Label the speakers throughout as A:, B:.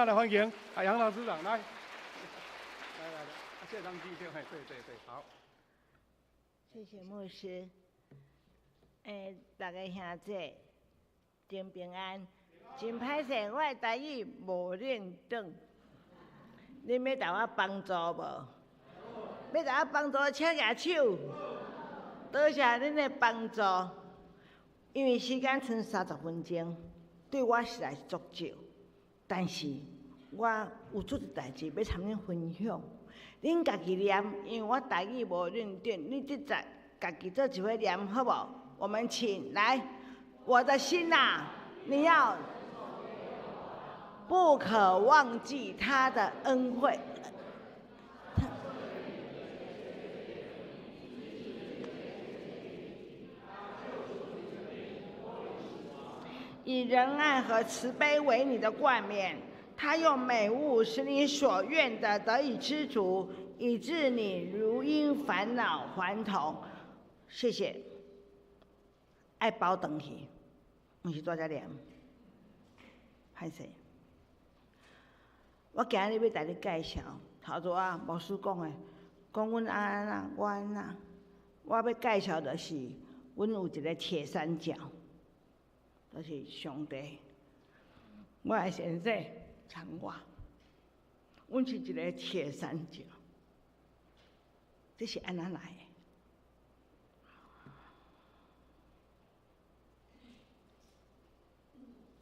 A: 来欢迎啊，杨老师长来，来来来，谢张记者，嘿，对对对，好。
B: 谢谢牧师。欸，大家兄姐，真平安。真歹势，我的台语无认真。恁欲共我帮助无？欲共我帮助，请举手。多谢恁的帮助。因为时间賰30分钟，对我实在是足少。但是我有足济代志欲参恁分享。恁家己念，因为我台语无认真，你直接家己做一伙念好无？我们请来，我的心哪，你要不可忘记他的恩惠。以仁爱和慈悲为你的冠冕，他用美物使你所愿的得以知足，以致你如因返老还童。谢谢。爱包转去，毋是蹛遮念。歹势。我今日欲共你介绍，头拄仔牧师讲的，讲阮按怎，我按怎，我欲介绍就是，阮有一个铁三角。就是上帝，我的先生参我，阮是一个铁三角，这是按怎来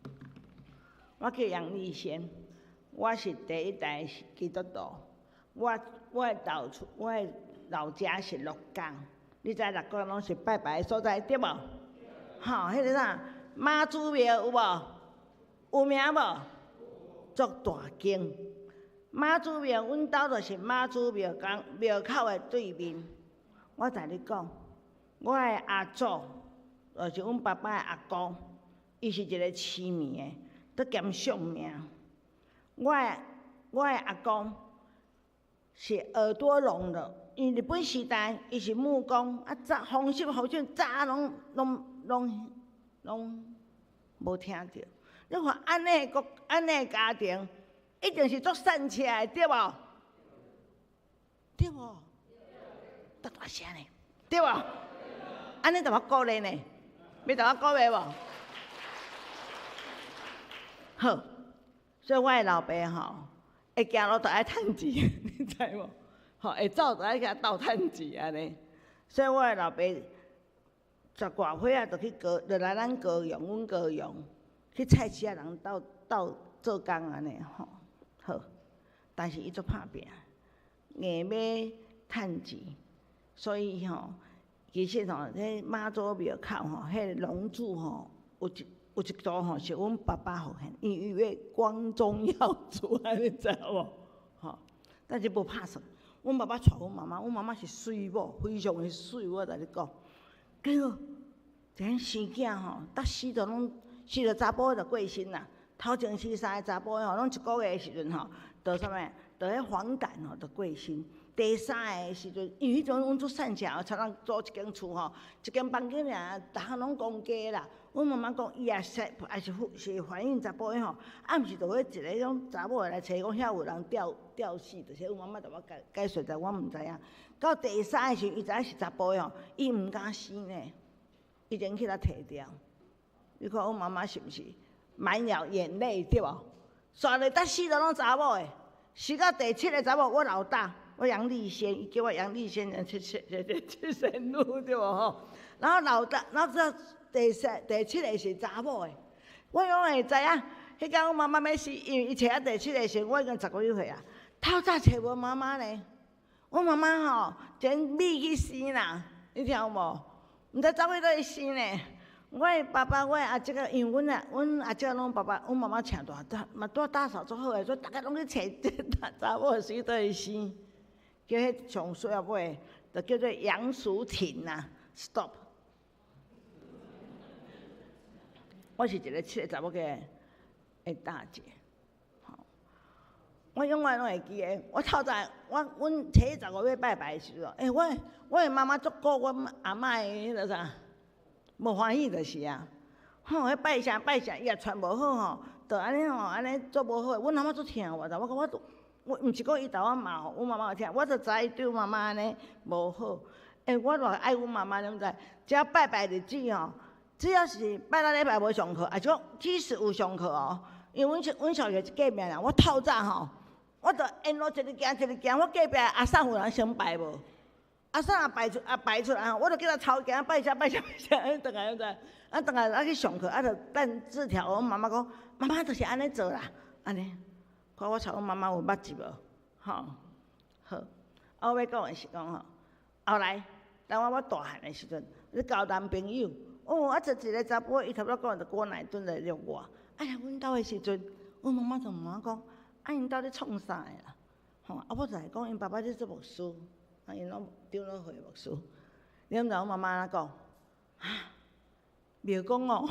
B: 的？我叫杨丽仙，我是第一代基督徒，我的老厝，我的老家是鹿港，你知鹿港拢是拜拜的所在对无？吼，彼个啥？妈祖庙有无？有名无？足大间。妈祖庙，阮兜就是妈祖庙共庙口的对面。我共你讲，我的阿祖，就是阮爸爸的阿公，伊是一个痴迷的，阁兼相命。我的阿公是耳朵聋的，因为日本时代伊是木工，啊早风湿风湿早拢无听著。你看按呢国按呢家庭，一定是足散车的，对无？对无？足大声呢，对无？按呢共我鼓励呢，欲共我鼓励无？好，所以我的老爸吼，会行路就爱趁钱，你知无？吼，会走就爱共斗趁钱按呢。所以我的老爸十外岁啊，就去高，就来咱高雄，阮高雄去菜市仔人斗斗做工按呢吼。好，但是伊足拍拚，硬欲趁钱，所以吼，其实吼，彼妈祖庙口吼，彼个龙柱吼，有一组吼是阮爸爸予献，因为伊欲光宗耀祖，按呢知无？吼，但是无拍算。阮爸爸娶阮妈妈，阮妈妈是媠某，非常的媠，我共你讲。结果，这生囝吼，逐死都拢生著查埔就过身啦。头前生三个查埔吼，拢一个月的时阵吼，就啥物，就彼黄疸吼，就过身。第三个时阵，因为彼阵阮做散车，差人租一间厝吼，一间房间尔，逐项拢公家啦。阮妈妈讲，伊也是也是是怀孕查埔的吼，啊，毋是就彼一个种查某的来揣，讲遐有人吊吊死，就是阮妈妈共我解解释者，我毋知影。到第三个时阵，伊知影是查埔的吼，伊毋敢生呢，已经去共提掉。你看阮妈妈是毋是满了眼泪对无？煞落逐死都拢查某的，生到第七个查某，我老大，我杨丽仙，伊叫我杨丽仙，七七七七仙女对无吼？然后老大，然后这第三、第七个是查某的，我拢会知影。彼工阮妈妈欲死，因为伊揣到第七个时，我已经十几岁啊。透早揣无妈妈呢，阮妈妈吼，前米去生啦，你听有无？毋知走去佗去生呢。我的爸爸，我的阿叔仔，因为阮啊，阮阿叔拢爸爸，阮妈妈请大，嘛拄打扫足好的，所以逐家拢去揣这查某死佗去生，叫彼上细仔尾，就叫做杨淑婷啦。Stop。我是一个七个查某囝的大姐，吼，我永远拢会记得，我透早，我阮初十五欲拜拜的时阵，欸，我的妈妈足顾阮阿嬷的彼个啥，无欢喜就是啊，吼，彼拜神拜神，伊也传无好吼，就按呢吼，按呢做無好，阮阿媽足疼我，但我講我都，我毋是講伊逐我罵吼，阮媽媽有疼，我就知伊對阮媽媽按呢無好。欸，我偌愛阮媽媽，你毋知？只要拜拜日子吼，只要是拜六禮拜無上課，抑是講即使有上課哦，因為阮小學隔壁啦，我透早吼，我就沿路一直行一直行，我隔壁阿嬸有人先拜無？阿嬸若拜出啊拜出來吼，我就叫他頭行拜啥拜啥拜啥，按呢轉來，你知？啊，轉來啊去上課，啊，就等字條。阮媽媽講，媽媽就是按呢做啦，按呢。看我娶阮媽媽有捌一無？吼，好。啊，我欲講的是講吼，後來當我大漢的時陣，咧交男朋友，哦，啊，就一個查埔，伊頭拄講的郭乃敦來約我。哎呀，阮兜的時陣，阮媽媽就問我講，啊，𪜶兜咧創啥的啦？吼，啊，我就來講，𪜶爸爸咧做牧師，啊，𪜶攏長老會牧師。你毋知阮媽媽按怎講？啊，廟公哦。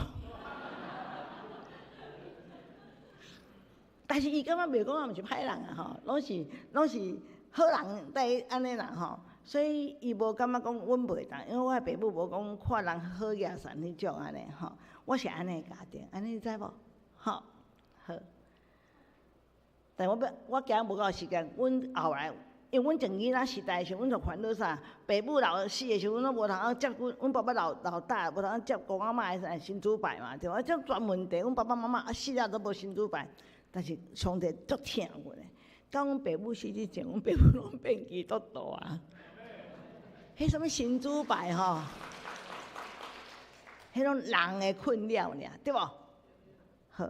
B: 但是伊感覺廟公也毋是歹人啊，吼，攏是好人在按呢啦，吼。所以伊無感覺講阮袂當，因為我的爸母無講看人好額善彼種按呢，吼。我是按呢家庭，按呢你知無？吼，好。但我欲，我今無夠時間，阮後來，因為阮從囡仔時代的時陣，阮就煩惱啥？爸母老死的時陣，阮攏無通啊接阮，阮爸爸老老大，無通啊接公阿嬤的神主牌嘛，對無？這全問題，阮爸爸媽媽啊死了都無神主牌，但是上帝足疼阮的。到阮爸母死之前，阮爸母攏變基督徒啊。彼啥物神主牌吼？彼種人的困擾爾，對無？好，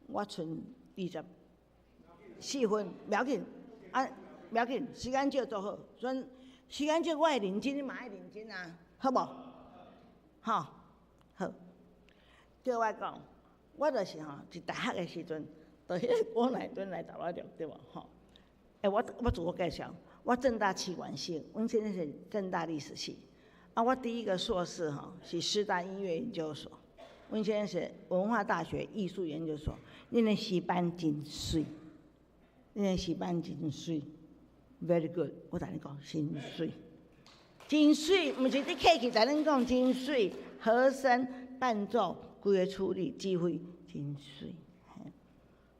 B: 我賰24分，袂要緊，啊，袂要緊，時間少做好，所以時間少，我會認真，你嘛愛認真啊，好無？吼，好。對我講，我就是吼，佇大學的時陣，就彼個郭乃敦來台灣著對無？吼，欸，我自我介紹，我政大企管系，阮現在是政大歷史系。啊，我第一個碩士吼是師大音樂研究所，阮現在是文化大學藝術研究所。恁的詩班真媠，恁的詩班真媠，very good。我共你講，真媠，真媠，毋是你客氣在恁講真媠，和聲、伴奏、規个處理、指揮，真媠。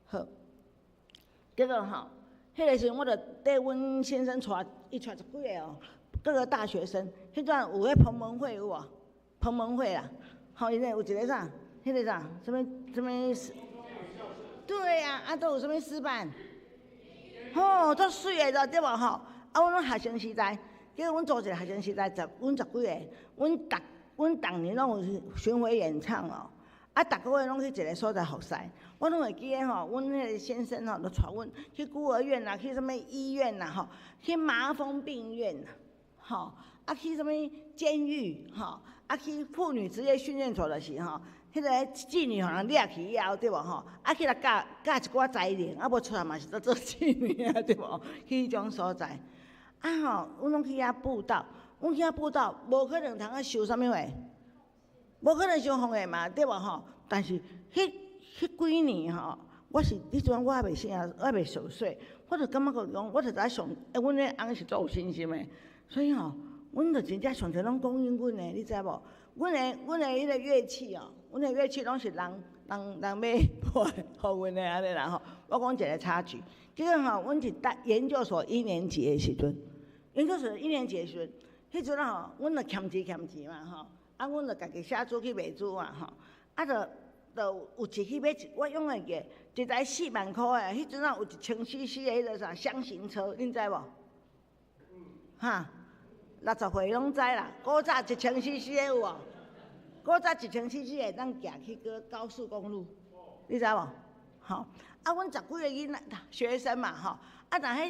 B: 好，結果吼，彼個時陣我就綴阮先生帶，伊帶十幾個哦，各個大學生，彼陣有彼彭蒙會有無？彭蒙會啦，吼，伊個有一個啥？彼個啥？啥物啥物？對啊，啊，都有啥物詩班？吼，足媠的對無吼？啊，阮攏學生時代，結果阮組一個學生時代十，阮十幾個，阮逐年攏有巡迴演唱哦。啊，逐個月攏去一個所在服侍，我攏會記得吼，阮彼個先生吼，就帶阮去孤兒院啦，去啥物醫院啦，吼，去麻風病院啦，吼，啊去啥物監獄，吼，啊去婦女職業訓練所就是吼，彼個妓女予人掠去以後對無吼，啊去來教教一寡才能，啊無出來嘛是閣做妓女啊對無？去彼種所在，啊吼，阮攏去遐布道，阮去遐布道，無可能通啊收啥物貨。無可能收奉獻嘛，對無吼？但是彼幾年吼，我是彼陣我猶未信啊，我猶未受洗，我就感覺講，我就知上，欸，阮彼翁是足有信心的，所以吼，阮就真正上帝攏供應阮的，你知無？阮的彼個樂器哦，阮的樂器攏是人買過來予阮的按呢啦吼。我講一個插曲，結果吼，阮是讀研究所一年級的時陣，研究所一年級的時陣，彼陣吼，阮就欠錢欠錢嘛吼。啊，阮就家己寫書去賣書啊，吼！啊，就有一去買一，我永遠會記一台4萬箍的，彼陣啊有1000 CC 的彼個啥廂型車，恁知無？哈，60歲攏知啦。古早1000 CC 的有無？古早1000 CC 會當行去過高速公路，你知無？吼！啊，阮十幾個囡仔學生嘛，吼！啊，但彼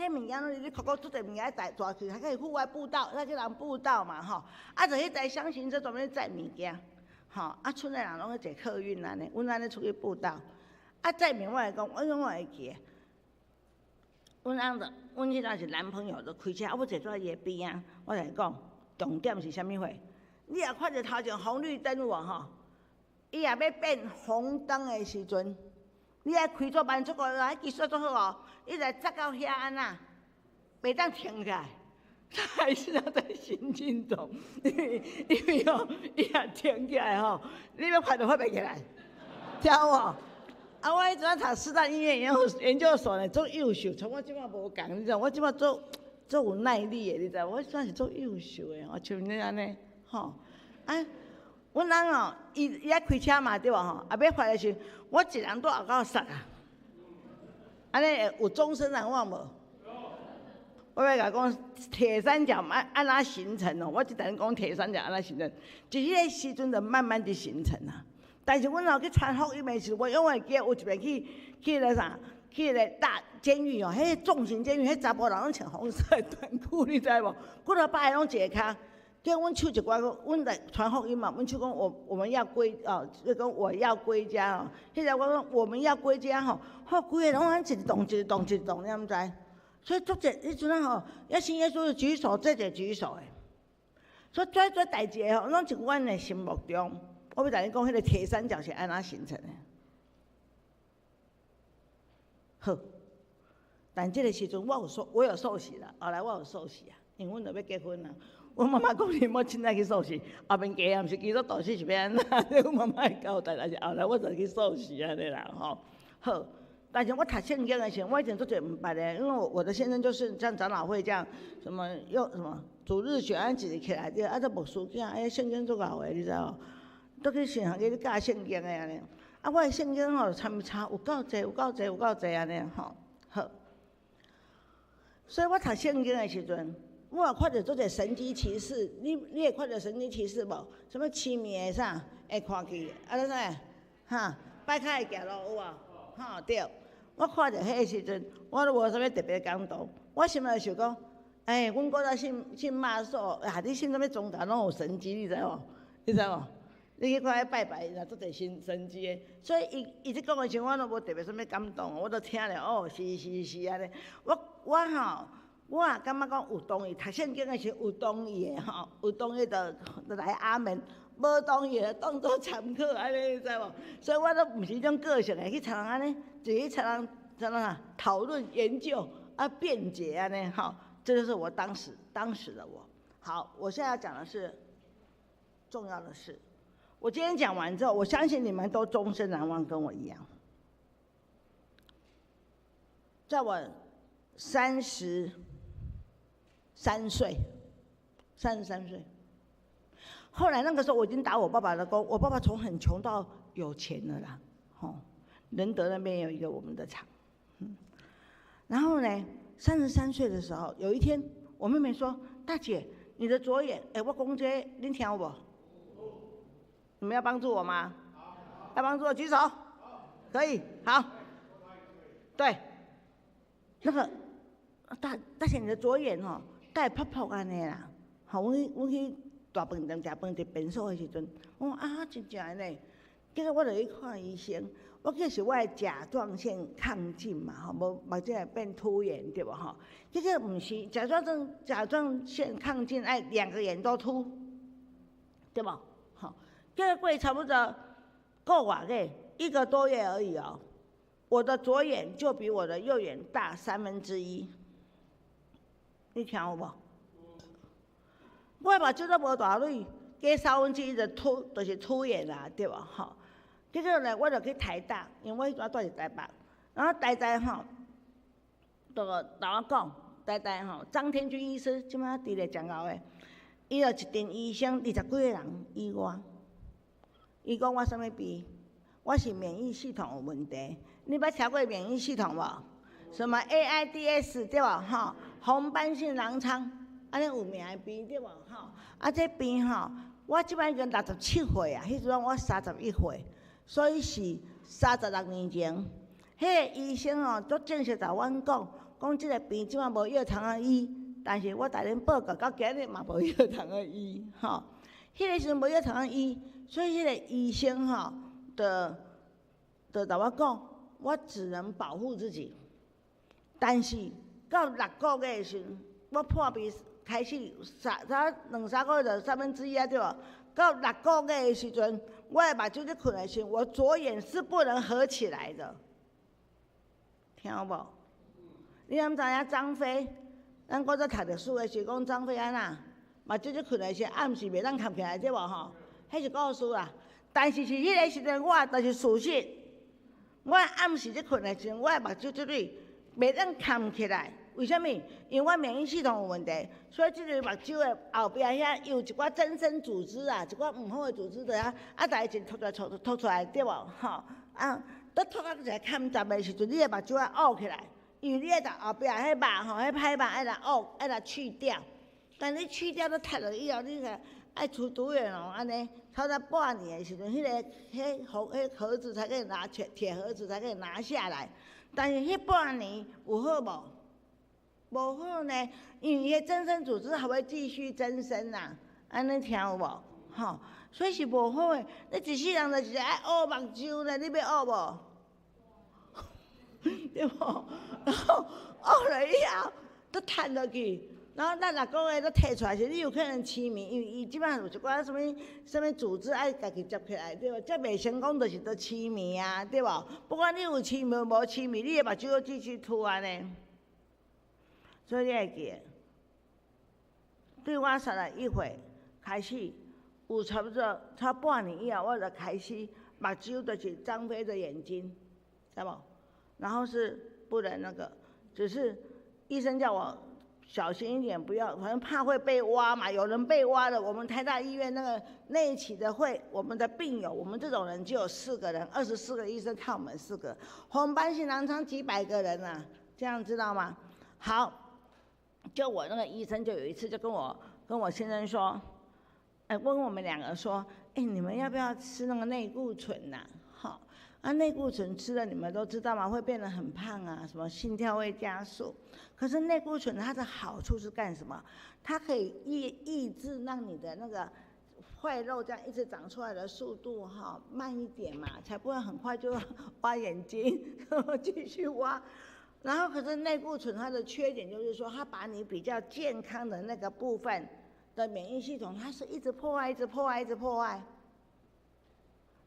B: 物件攏是咧，確確足濟物件帶帶去，還可以戶外布道，還去人布道嘛，吼！啊，就彼台廂型車專門載物件，吼！啊，賰的人攏去坐客運按呢，阮按呢出去布道。啊，載物我會講，我永遠會記得。阮翁就，阮彼陣是男朋友，就開車，啊，我坐佇伊的邊仔，我共伊講，重點是啥物貨？你若看著頭前紅綠燈有無吼？伊若欲變紅燈的時陣，你愛開足慢速度，彼技術足好哦。你來紮到遐按怎，袂當停起來，它還是要在行進中，因為吼，伊若停起來吼，你欲發都發袂起來。聽有無？啊，我彼陣讀師大音樂研究所呢，足優秀，像我這馬無仝，你知？我這馬足足有耐力的，你知？我算是足優秀的，我像你按呢，吼，啊，阮翁哦，伊伊愛開車嘛，對無吼？啊，欲罰的時，我一人佇後口捒啊，按呢有終身難忘無？我欲共講鐵三角按按怎形成哦？我就等於講鐵三角按怎形成，就彼个時陣就慢慢的形成啊。但是阮老去傳福音的時，我永遠記得有一擺去去咧啥，去咧大監獄哦，彼個重刑監獄，彼查埔人攏穿紅色短褲，你知無？幾若百個攏一个跤，叫阮唱一寡，阮來傳福音嘛，阮唱講我們要歸哦，就講我要歸家哦。彼個我講我們要歸家吼，吼規个攏按一動一動一動，你敢知？所以足濟彼陣啊吼，要信耶穌舉手，這個舉手的。所以這這代誌吼，攏佇阮的心目中。我欲共你講，彼個鐵三角是按怎形成的？好，但這個時陣我有受，我有受洗啦。後來我有受洗啊，因為阮就欲結婚啦。阮媽媽講你莫凊彩去受洗，後面家啊，毋是基督徒是欲按怎？阮媽媽交代，但是後來我就去受洗按呢啦，吼。好，但是我讀聖經的時陣，我以前足濟毋捌的，因為我的先生就是像長老會這樣，什麼又什麼主日學按一日起來，對，啊，這牧師囝，哎，聖經足𠢕的，你知無？都去神學院教聖經的按呢，啊，我的聖經吼參差有夠濟，有夠濟，有夠濟按呢吼。好，所以我讀聖經的時陣，我也看著足濟神蹟奇事。你你會看著神蹟奇事無？什麼痴暝的啥會看見？啊，咧啥？哈，擺跤會行路有無？吼對，我看著彼個時陣，我都無啥物特別感動。我心內想講，欸，阮古早信信媽祖，啊，你信啥物宗教攏有神蹟，你知無？你知無？你去看彼拜拜，若足濟神神蹟的，所以伊伊咧講的時陣，我攏無特別啥物感動，我都聽咧，哦，是是是按呢。我我吼，我也感覺講有同意，讀聖經的時有同意的吼，有同意就就來阿門，無同意就當做參考按呢，你知無？所以我都毋是彼種個性的，去插人按呢，就去插人怎怎討論研究啊辯解按呢，吼，這就是我當時當時的我。好，我現在要講的是重要的事。我今天講完之後，我相信你們都終身難忘，跟我一樣。在我三十三歲，33歲，後來那個時候我已經打我爸爸的工，我爸爸從很窮到有錢了啦，吼，仁德那邊有一個我們的廠，嗯，然後呢，三十三歲的時候，有一天我妹妹說：“大姐，你的左眼，哎，我講這個，恁聽有無？你們要幫助我嗎？要幫助我舉手，可以，好，對，那個大大姐，你的左眼吼，敢會泡泡按呢啦，吼，阮阮去大飯店食飯佇便所的時陣，我講啊，真正的呢，結果我就去看醫生，我記是我的甲狀腺亢進嘛，吼，無目睭會變突眼對無吼？結果毋是甲狀腺亢進，愛兩個眼都凸，對無？吼，結果過差不多個月，一個多月而已哦，我的左眼就比我的右眼大1/3，你聽有無？我的目睭都無大蕊，加1/3就凸，就是凸眼啦，對無？吼，結果呢，我就去台大，因為我彼陣住佇台北，然後台大吼，就同我講，台大吼，張天軍醫師，這擺佇咧彰厚的，伊就一陣醫生二十幾個人醫我，伊講我啥物病？我是免疫系統有問題。你捌聽過免疫系統無？什麼 AIDS 對無？吼，紅斑性狼瘡，按呢有名的病對無？吼，啊這病吼，我這擺已經67歲啊，彼陣我31歲，所以是36年前。彼個醫生吼，足正式共阮講，講這個病這擺無藥通仔醫，但是我共恁報告到今日嘛無藥通仔醫，吼。彼個時陣無藥通仔醫，所以彼個醫生吼，就就共我講，我只能保護自己。但是到六個月的時陣，我破病開始三三兩三個月就1/3啊，對無？到六個月的時陣，我的目睭咧睏的時陣，我左眼是不能合起來的，聽有無？你敢知影張飛？咱古早讀歷史的時講張飛按怎？目睭咧睏的時，暗時袂當合起來，對無吼？彼是故事啦。但是是彼个時陣，我就是事實。我暗時咧睏的時陣，我的目睭這蕊袂當崁起來。為啥物？因為我免疫系統有問題，所以這個目睭的後壁遐有一寡增生組織啊，一寡毋好的組織佇遐，啊，逐日一凸出來，凸凸出來，對無？吼，啊，當凸到一個崁閘的時陣，你的目睭愛挖起來，因為你愛共後壁彼肉吼，彼歹肉愛來挖，愛來去掉。但你去掉都踢落以後，你個愛出獨眼龍按呢，差不多半年的時陣，彼個彼盒彼盒子才可以拿鐵鐵盒子才可以拿下來。但是彼半年有好無？無好呢，因為彼增生組織還會繼續增生呐，按呢聽有無？吼，所以是無好的。你一世人就是愛挖目睭呢，你欲挖無？對無？然後挖了以後，閣窒落去，然後咱若講的閣提出來時，你有可能痴迷，因為伊這擺有一寡啥物啥物組織愛家己接起來，對無？接袂成功就是都痴迷啊，對無？不管你有痴迷無痴迷，你的目睭閣繼續凸按呢。所以你會記得，對我31歲開始，有差不多差半年以後，我就開始目睭就是張飛的眼睛，知無？然後是不能那個，只是醫生叫我小心一點，不要，反正怕會被挖嘛。有人被挖了，我們台大醫院那個內起的會，我們的病友，我們這種人就有四個人，24個醫生看我們四個，紅斑性狼瘡幾百個人啊，這樣知道嗎？好。就我那個醫生，就有一次就跟我先生說，哎，問我們兩個說，哎，你們要不要吃那個類固醇吶？好，啊，類固醇吃了你們都知道嗎？會變得很胖啊，什麼心跳會加速。可是類固醇它的好處是幹什麼？它可以抑制讓你的那個壞肉這樣一直長出來的速度哈慢一點嘛，才不會很快就挖眼睛，繼續挖。然後，可是類固醇它的缺點就是說，它把你比較健康的那個部分的免疫系統，它是一直破壞，一直破壞，一直破壞。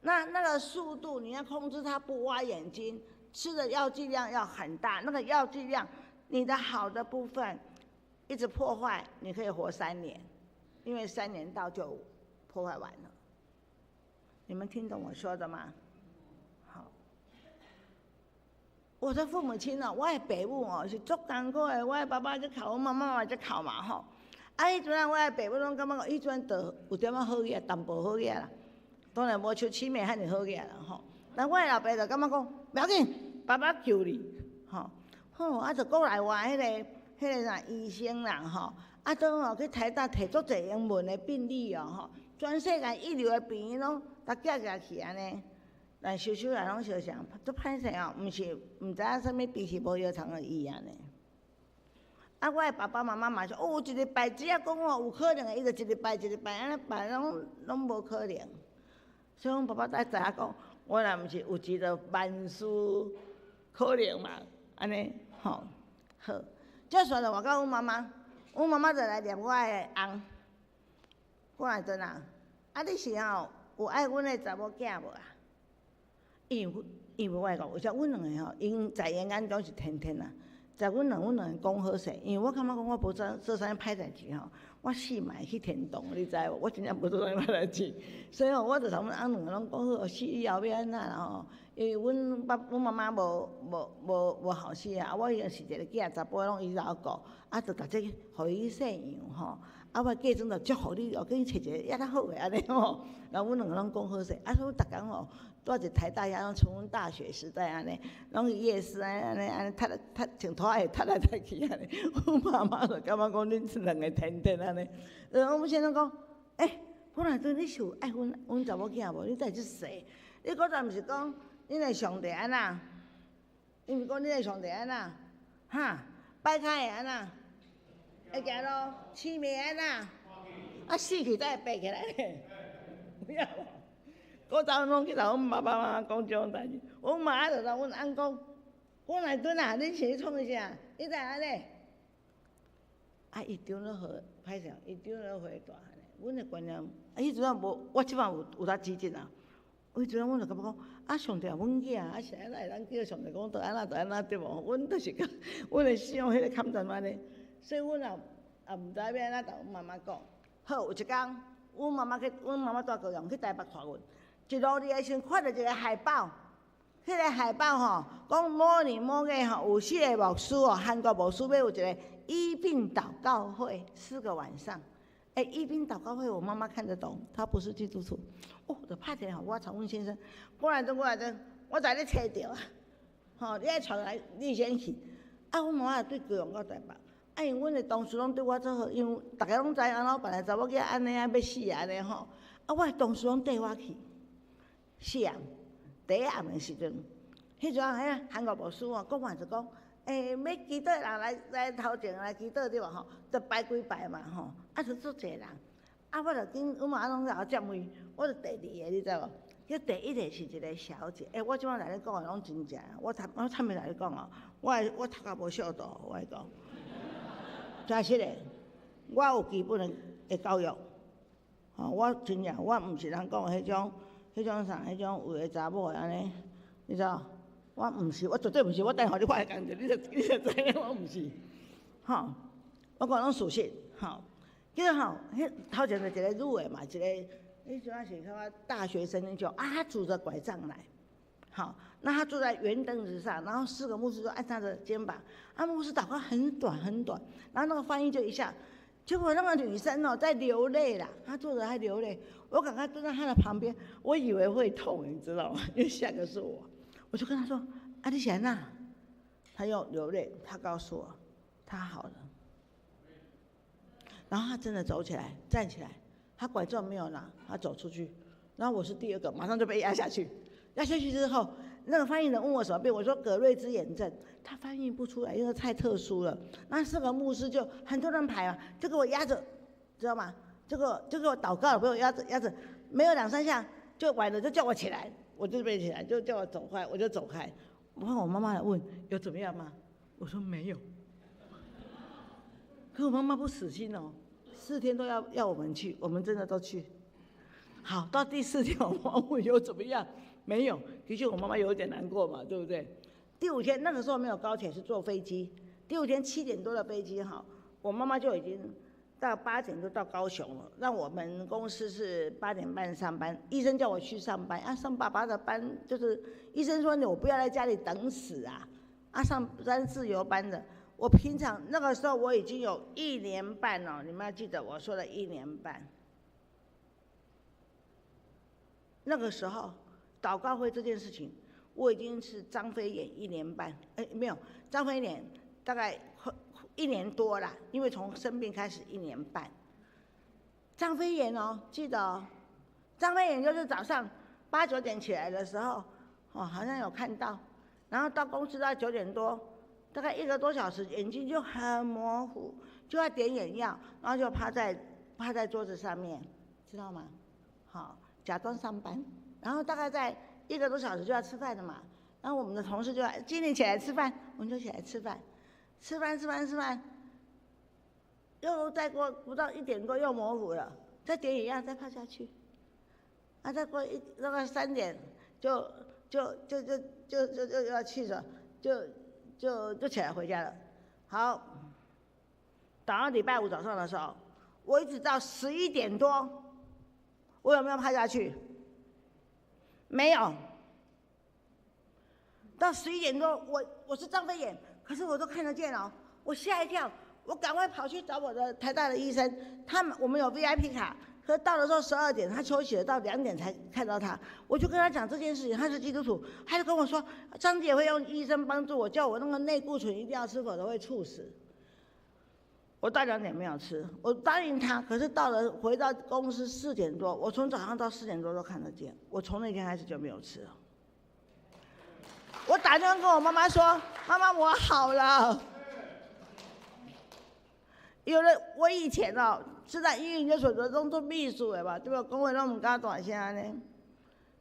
B: 那個速度你要控制它不挖眼睛，吃的藥劑量要很大，那個藥劑量，你的好的部分一直破壞，你可以活三年，因為三年到就破壞完了。你們聽懂我說的嗎？好。我的父母親哦，我的爸母哦是足艱苦的，我的爸爸足剾，我媽媽嘛足剾嘛吼。啊，彼陣我的爸母攏感覺講，彼陣就有點仔好額，淡薄好額啦。當然無像痴迷遐爾好額啦吼。但我的老爸就感覺講，無要緊，爸爸求你，吼。好，啊，就國內外彼個啥醫生啦吼，啊，都哦去台大提足濟英文的病歷哦吼，全世界一流的病院攏共寄寄去按呢。但收收來攏相像，足歹勢哦，毋是毋知影啥物病是無藥通去醫按呢。啊，我的爸爸媽媽嘛是，哦，一日拜只要講哦有可能的，伊就一日拜一日拜，按呢拜攏攏無可能。所以阮爸爸才知影講，我若毋是有錢就萬事可能嘛，按呢吼好。這煞就換到阮媽媽，阮媽媽就來念我的翁，過來陣啊，啊你是吼有愛阮的查某囝無啊？因為我會講，有時阮兩個吼，𪜶在𪜶眼中是天天啊，在阮兩個講好勢，因為我感覺講我無做做啥物歹代誌吼，我死嘛會去天堂，你知無？我真正無做啥物歹代誌，所以吼，我就同阮翁兩個攏講好，死以後欲按怎啦吼？因為阮爸阮媽媽無無無無後生啊，我彼陣是一個囝查埔攏伊老顧，啊，就逐日予伊踅洋吼。啊，我嫁妝就祝福你哦，叫你揣一個抑較好的按呢吼。然後阮兩個攏講好勢，啊，所以逐工吼，蹛佇台大遐攏從阮大學時代按呢，攏去夜市按呢按呢按呢踢來踢穿拖鞋踢來踢去按呢。阮媽媽就感覺講恁兩個天天按呢。然後阮先生講，欸，本來對你是有愛阮阮查某囝無？你才會這勢？你古早毋是講恁的上帝按怎？你毋是講恁的上帝按怎？哈，擺跤會按怎？會行路，痴迷按怎？啊，死去才會爬起來咧。有影無？古早攏去共阮爸爸媽媽講這種代誌，阮媽就共阮翁講，阮來陣啊，恁是咧創啥？你知按呢？啊，伊長了好，歹勢，伊長了歲大漢咧。阮的觀念，啊，彼陣仔無，我這擺有有當指正啊。彼陣阮就感覺講，啊，上帝阮囝，啊是按怎會當叫上帝講就按怎就按怎對無？阮就是講，阮的想彼個坎站按呢，所以阮也也毋知欲按怎共阮媽媽講。好，有一工，阮媽媽去，阮媽媽蹛高雄去台北看阮，一路的时阵看著一个海报，彼个海报吼，讲某年某月吼有四个牧师哦，韩国牧师欲有一个医病祷告会，四个晚上。欸，医病祷告会，我妈妈看得懂，她不是基督徒。哦，就拍电话，我传阮先生，过来转，过来转，我在你揣著啊，吼，你爱𤆬来，你先去。啊，阮妈妈对高雄到台北，啊，因为阮的同事攏对我做好，因为逐家攏知影老板的查某囝按呢啊欲死按呢吼。啊，我的同事攏缀我去。四暗，第一暗的时阵，彼阵啊，彼韩国牧师哦，讲完就讲，欸，欲祈祷的人来来头前来祈祷对无吼？就排几排嘛吼，啊，就足济人。啊，我就紧，阮妈攏共我占位，我就第二个，你知无？彼第一个是一个小姐，欸，我这摆来咧讲的攏真正，我坦白来咧讲哦，我头壳无小度，我来讲。真实的，我有基本的教育，吼，我真正我毋是人讲的彼种啥，彼种为的查某的按呢，你知无？我毋是，我绝对毋是。我等下予你看下工者，你就知影我毋是。吼，我讲攏事实，吼。结果吼，彼头前就一个女的嘛，一个，彼阵仔是感觉大学生彼种，啊，她拄着拐杖来，好，那她坐在圆凳子上，然后四个牧师就按她的肩膀，啊，牧师祷告很短很短，然后那个翻译就一下，结果那个女生哦在流泪啦，她坐着还流泪，我赶快蹲在她的旁边，我以为会痛，你知道吗？因为下个是我，我就跟她说：“啊，你是按怎？”她又流泪，她告诉我，她好了。然后她真的走起来，站起来，她拐杖没有拿，她走出去，然后我是第二个，马上就被压下去。压下去之后，那个翻译人问我什么病，我说葛瑞兹眼症，他翻译不出来，因为太特殊了。那四个牧师就很多人排啊，就给我压着，知道吗？这个就给我祷告，给我压着压着，没有两三下就完了，就叫我起来，我就没起来，就叫我走开，我就走开。我看我妈妈来问有怎么样吗？我说没有。可我妈妈不死心哦，4天都要我们去，我们真的都去。好，到第四天我妈问有怎么样？没有。的确我妈妈有点难过嘛，对不对？第五天那个时候没有高铁，是坐飞机。第五天7点多的飞机哈，我妈妈就已经到8点就到高雄了。那我们公司是8点半上班，医生叫我去上班啊，上爸爸的班就是医生说你我不要在家里等死啊，啊上班自由班的。我平常那个时候我已经有一年半了，你们要记得我说了一年半。那个时候祷告会这件事情，我已经是张飞眼一年半，哎没有张飞眼大概一年多了，因为从生病开始一年半。张飞眼哦，记得哦，张飞眼就是早上八九点起来的时候，哦好像有看到，然后到公司到9点多。大概一个多小时，眼睛就很模糊，就要点眼药，然后就趴在桌子上面，知道吗？好，假装上班，然后大概在一个多小时就要吃饭了嘛，然后我们的同事就要经理起来吃饭，我们就起来吃饭，吃饭吃饭吃饭，又再过不到1点多又模糊了，再点眼药再趴下去，啊，再过一那个3点就就就就就就就要去了，就起来回家了。好，等到礼拜五早上的时候，我一直到11点多，我有没有趴下去？没有。到十一点多，我是张飞眼，可是我都看得见哦。我吓一跳，我赶快跑去找我的台大的医生，他们我们有 VIP 卡，可到的时候12点，他休息了到2点才看到他，我就跟他讲这件事情，他是基督徒，他就跟我说，张姐会用医生帮助我，叫我那个类固醇一定要吃，否则会猝死。我到2点没有吃，我答应他，可是到了回到公司四点多，我从早上到四点多都看得见，我从那天开始就没有吃了。我打电话跟我妈妈说：“妈妈，我好了。”有了，我以前哦是在医院研究所的拢做秘书的嘛，对吧？讲话拢毋敢大声呢。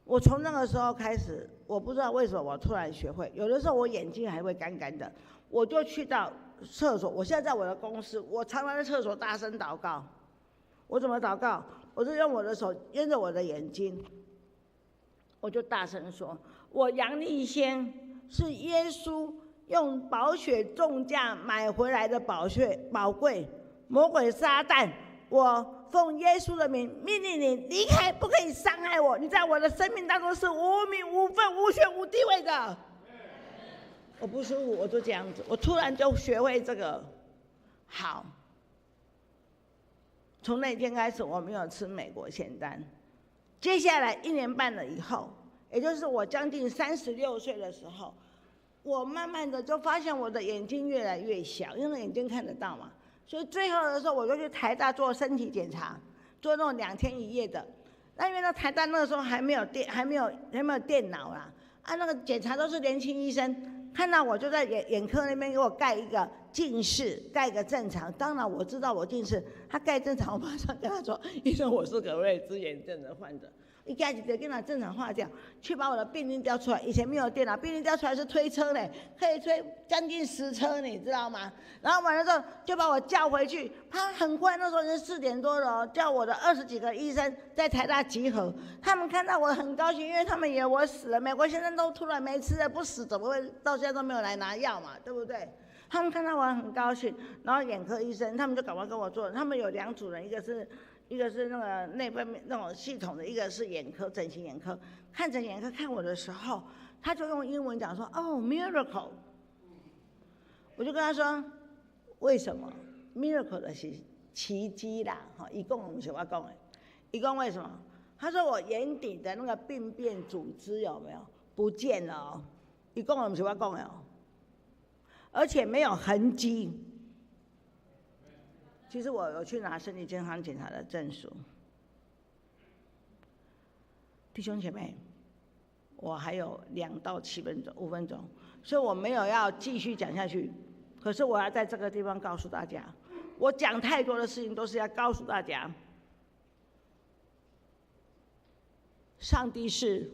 B: 我从那个时候开始，我不知道为什么我突然学会，有的时候我眼睛还会干干的，我就去到厕所。我现在在我的公司，我常常在厕所大声祷告。我怎么祷告？我就用我的手掩着我的眼睛，我就大声说：“我杨丽仙是耶稣用宝血重价买回来的宝血宝贵，魔鬼撒旦我奉耶穌的名命令你離開，不可以傷害我。你在我的生命當中是無名、無份、無權、無地位的。我不舒服，我就這樣子，我突然就學會這個。好，從那天開始，我沒有吃美國仙丹。接下來一年半了以後，也就是我將近36歲的時候，我慢慢的就發現我的眼睛越來越小，因為眼睛看得到嘛。所以最後的時候，我就去台大做身體檢查，做那種2天1夜的。那因為那台大那個時候還沒有電，還沒有電腦啦。啊，那個檢查都是年輕醫生，看到我就在眼科那邊給我蓋一個近視，蓋一個正常。當然我知道我近視，他蓋正常，我馬上跟他說：“醫生，我是格瑞茲眼症的患者。”一蓋就給他正常化掉，去把我的病歷調出來。以前沒有電腦，病歷調出來是推車嘞，可以推將近10車，你知道嗎？然後完了之後就把我叫回去。他很快，那時候已經4點多了，叫我的20幾個醫生在台大集合。他們看到我很高興，因為他們以為我死了。美國先生都突然沒吃了，不死怎麼會到現在都沒有來拿藥嘛？對不對？他們看到我很高興，然後眼科醫生他們就趕快跟我做。他們有兩組人，一個是那個內分泌那種系統的，一個是眼科整形眼科。看整形眼科看我的時候，他就用英文講說：“哦，miracle。”我就跟他說：“為什麼？miracle 的是奇蹟啦，哈！伊講毋是我講的，伊講為什麼？他說我眼底的那個病變組織有沒有不見了哦？伊講毋是我講的哦，而且沒有痕跡。”其實我有去拿身體健康檢查的證書，弟兄姐妹，我還有2到7分鐘，5分鐘，所以我沒有要繼續講下去。可是我要在這個地方告訴大家，我講太多的事情都是要告訴大家，上帝是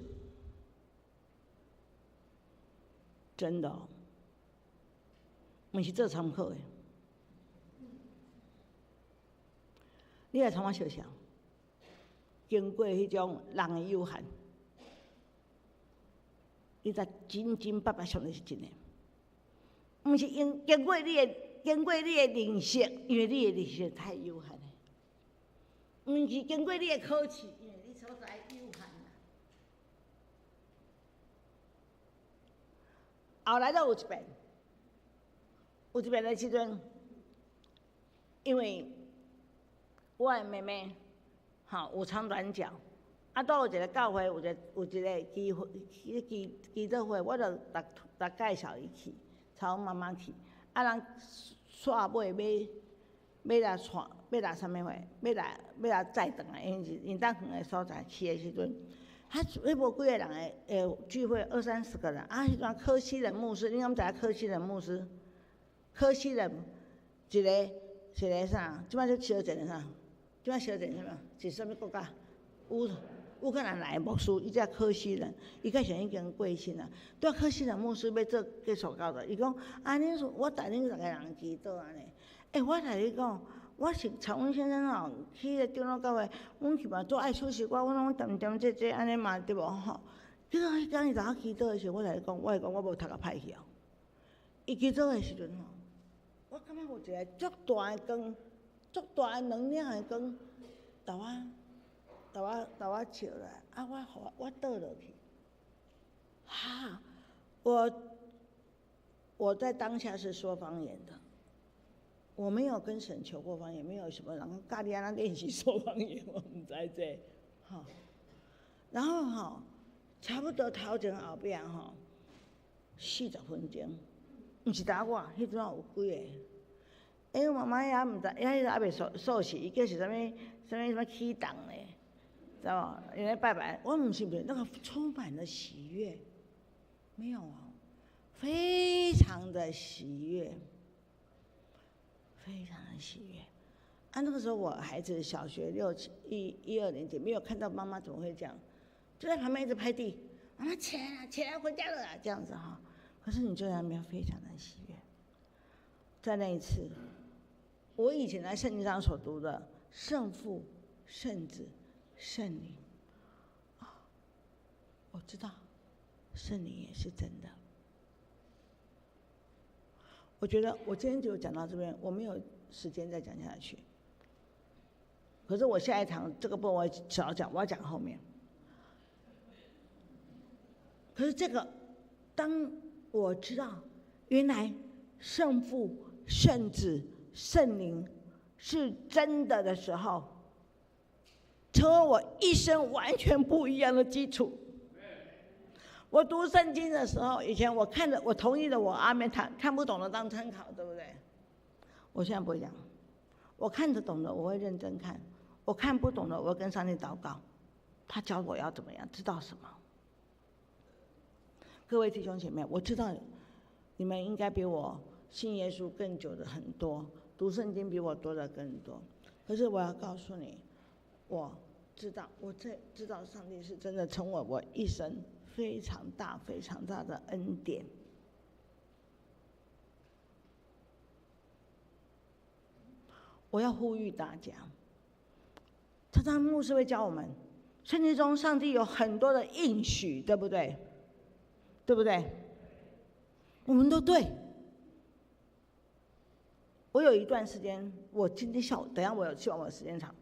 B: 真的，毋是做參考的。你來參我想想，經過彼種人的有限，你才真真白白上帝是真的，毋是因經過你的認識，因為你的認識太有限了。毋是經過你的考試，因為你所在有限啦。後來閣有一遍，有一遍的時陣，因為我的妹妹，吼有長短腳，啊，拄有一個教會有一個機會，彼祈禱會，我就逐逐介紹伊去，帶阮媽媽去，啊，人煞尾欲來帶，欲來啥物貨？欲來載轉來，因為是𪜶當遠的所在去的時陣，彼無幾個人的聚會，二三十個人，啊，彼陣柯西人牧師，你敢知影柯西人牧師？柯西人一個啥？這擺咧燒錢啥？這擺燒錢啥物？是啥物國家？烏克蘭來的牧師，伊叫柯西人，伊較像已經過身啊。對柯西人牧師欲做結束教導，伊講：啊，恁我帶恁逐个人祈禱按呢。欸，我共你講，我是曹阮先生吼，去彼個長老教會，阮去嘛足愛唱詩歌，阮攏恬恬這這按呢嘛，對無吼？結果彼工伊共我祈禱的時候，我共你講，我會講我無讀甲歹去哦。伊祈禱的時陣吼，我感覺有一個足大的光，足大的能量的光，共我照來，啊，我予我倒落去。哈，我在當下是說方言的，我沒有跟神求過方言，沒有什麼人教你按怎練習說方言，我毋知這，吼。然後吼，差不多頭前後壁吼，40分鐘，毋是焦我，彼陣有幾個。欸，阮媽媽也毋知，伊彼陣猶未受洗，伊叫是啥物啥物啥物啟動咧，知無？𪜶咧拜拜，我毋是毋是，那個充滿了喜悅，沒有啊，非常的喜悅，非常的喜悅。啊，那個時候我孩子小學六七一一二年級，沒有看到媽媽怎麼會這樣，就在旁邊一直拍地，媽媽起來了，起來回家了，這樣子哈。可是你就在那邊非常的喜悅，在那一次，我以前在聖經上所讀的聖父、聖子、聖靈，啊，我知道聖靈也是真的。我覺得我今天就講到這邊，我沒有時間再講下去。可是我下一堂這個部分我少講，我要講後面。可是這個，當我知道原來聖父、聖子、聖靈是真的的時候，成為我一生完全不一樣的基礎。我讀聖經的時候，以前我看着我同意的，我阿們，他看不懂的當參考，對不對？我現在不會講，我看得懂的我會認真看，我看不懂的我會跟上帝禱告，他教我要怎麼樣，知道什麼。各位弟兄姐妹，我知道你們應該比我信耶穌更久的很多，讀聖經比我多的更多。可是我要告訴你，我知道，我這知道上帝是真的成為我一生非常大、非常大的恩典。我要呼籲大家，常常牧師會教我們，聖經中上帝有很多的應許，對不對？對不對？我們都對。我有一段時間，我今天下午，等下我有希望我時間長。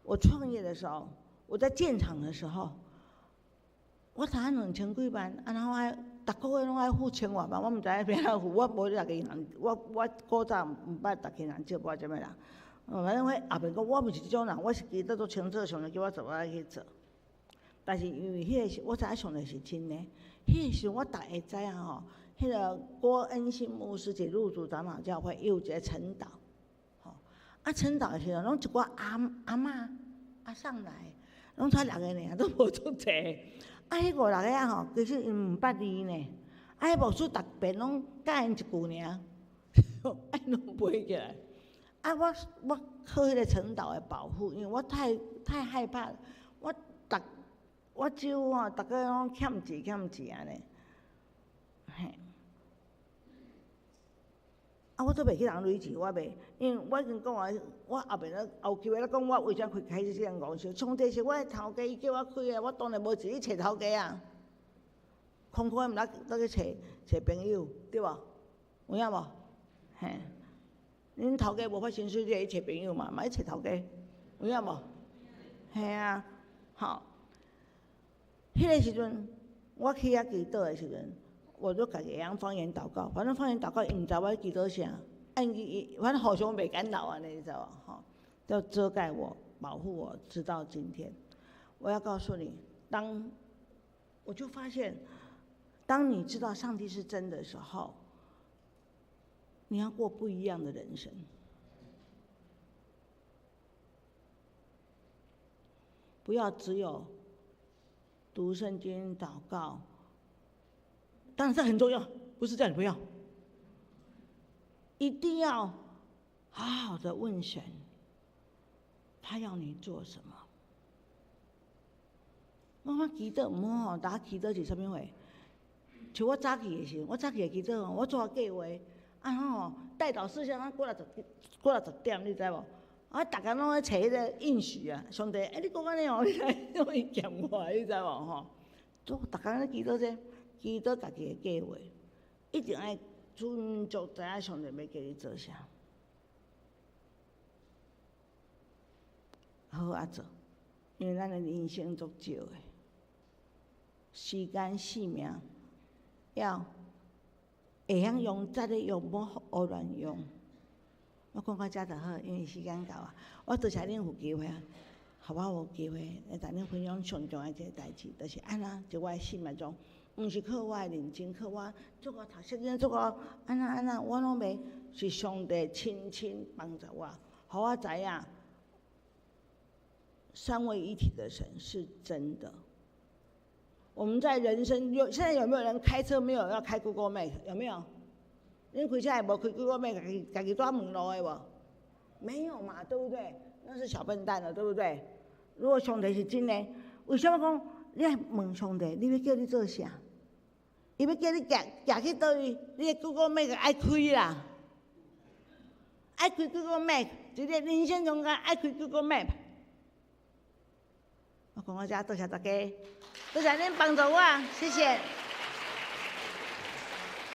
B: 我創業的時候，我在建廠的時候，我賺2000幾萬，啊，然後愛逐個月攏愛付千外萬，我毋知影欲按怎付，我無咧銀行，我古早毋捌逐家人借我啥物人，反正我後面講我毋是這種人，我是記得足清楚，上帝叫我做，我愛去做。但是因為彼個時，我知影上帝是真的。彼個時我逐會知影吼，彼個郭恩信牧師是入主長老教會，伊有一個晨禱，吼，啊晨禱的時陣，攏一寡阿阿嬤阿送來，攏才六个爾，都無足濟。啊，彼五六個仔吼，其實𪜶毋捌字呢。啊，彼牧師逐遍攏教𪜶一句爾，啊𪜶攏背起來。啊，我靠彼個晨禱的保護，因為我太害怕，我逐我幾乎吼，逐個攏欠錢欠錢按呢，嘿。啊，我都袂去人镭錢，我袂，因為我已經講啊，我後面咧後期咧講，我為啥開這間公司？上帝是我的頭家，伊叫我開的，我當然無錢去揣頭家啊。空空的毋知倒去揣揣朋友，對無？有影無？嘿，恁頭家無發薪水，你會去揣朋友嘛？嘛去揣頭家，有影無？嘿啊，好。彼個時陣，我去遐祈禱的時陣，我就家己會曉方言禱告。反正方言禱告，伊毋知我咧祈禱啥，啊，伊反正互相袂干擾按呢，你知無？吼，就遮蓋我，保護我，直到今天。我要告訴你，當我就發現，當你知道上帝是真的時候，你要過不一樣的人生。不要只有讀聖經、禱告，當然這很重要，不是叫你不要，一定要好好的問神，他要你做什麼。我祈禱毋好吼，大家祈禱是啥物貨？像我早起的時陣，我早起會祈禱，我做計劃，啊吼，代禱事項，過來十點，你知無？啊，逐工攏咧揣彼個應許啊，上帝，欸，你講按呢哦，你知，攏會欠我，你知無吼？都逐工咧祈禱這，祈禱家己的計劃，一定愛準足知影上帝欲叫你做啥，好好仔做，因為咱的人生足少的，時間性命要會曉用，才咧用，無胡亂用。我講到遮就好，因為時間到啊。我多謝恁有機會，予我有機會來同恁分享上重要一個代誌，就是按怎，佇我的生命中，毋是靠我的認真，靠我足夠讀聖經，足夠按怎按怎，我攏袂，是上帝親親幫助我，予我知影三位一體的神是真的。我們在人生有現在有沒有人開車沒有要開 Google Map？有沒有？恁開車會無開 Google Map，家己帶問路的無？沒有嘛，對不對？那是小笨蛋了，對不對？如果上帝是真的，為什麼講你愛問上帝？你欲叫你做啥？伊欲叫你行行去佗位？你的 Google Map 愛開啦，愛開 Google Map，一個人生中間愛開 Google Map。我講到遮，多謝大家，多謝恁幫助我，謝謝。